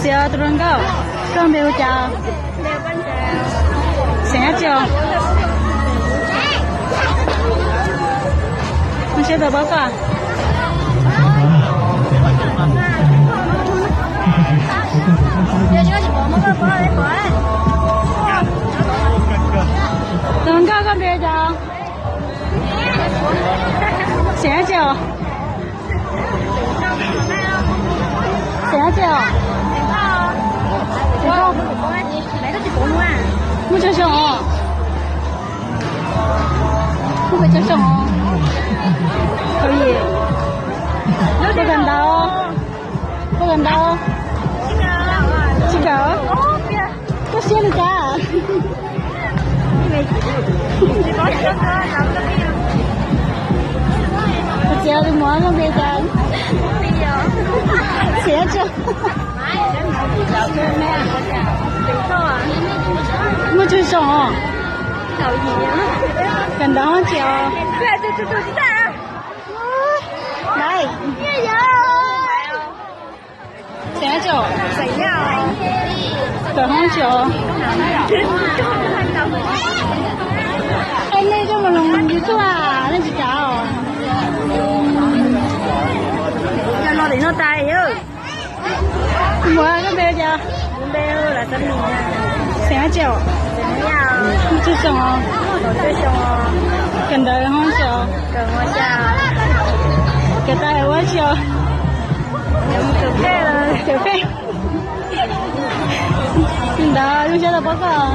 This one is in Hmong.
Txiv, tus hluas nkauj, koj npe hu cas? Xeem Dab Tsi os? Muaj siab tau paub koj. Tus hluas nkauj, koj npe hu cas? Xeem Dab Tsi os? Xeem Dab Tsi os? Muaj tsawg xyoo os? Muaj pes tsawg xyoo os? Kaum yim. Koj kawm ntawv? Koj kawm ntawv? Tsis kawm? Koj siab li cas? Txiv, tus muam, koj npe cas? Xeem Dab Tsi? Muaj tsawg xyoo os? Kawm ntawv hoob tsis os? Xeem Dab Tsi? Kawm hoob tsis os? Es nej coj mus loo YouTube a, nej tsis kam os? Tus muam, koj npe hu cas? Xeem Dab Tsi? Muaj tsawg xyoo os? Kawm ntawv hoob tsis os? Kawm tas ua dab tsi os? Kawm pej. Li ntawd, zoo siab tau paub koj.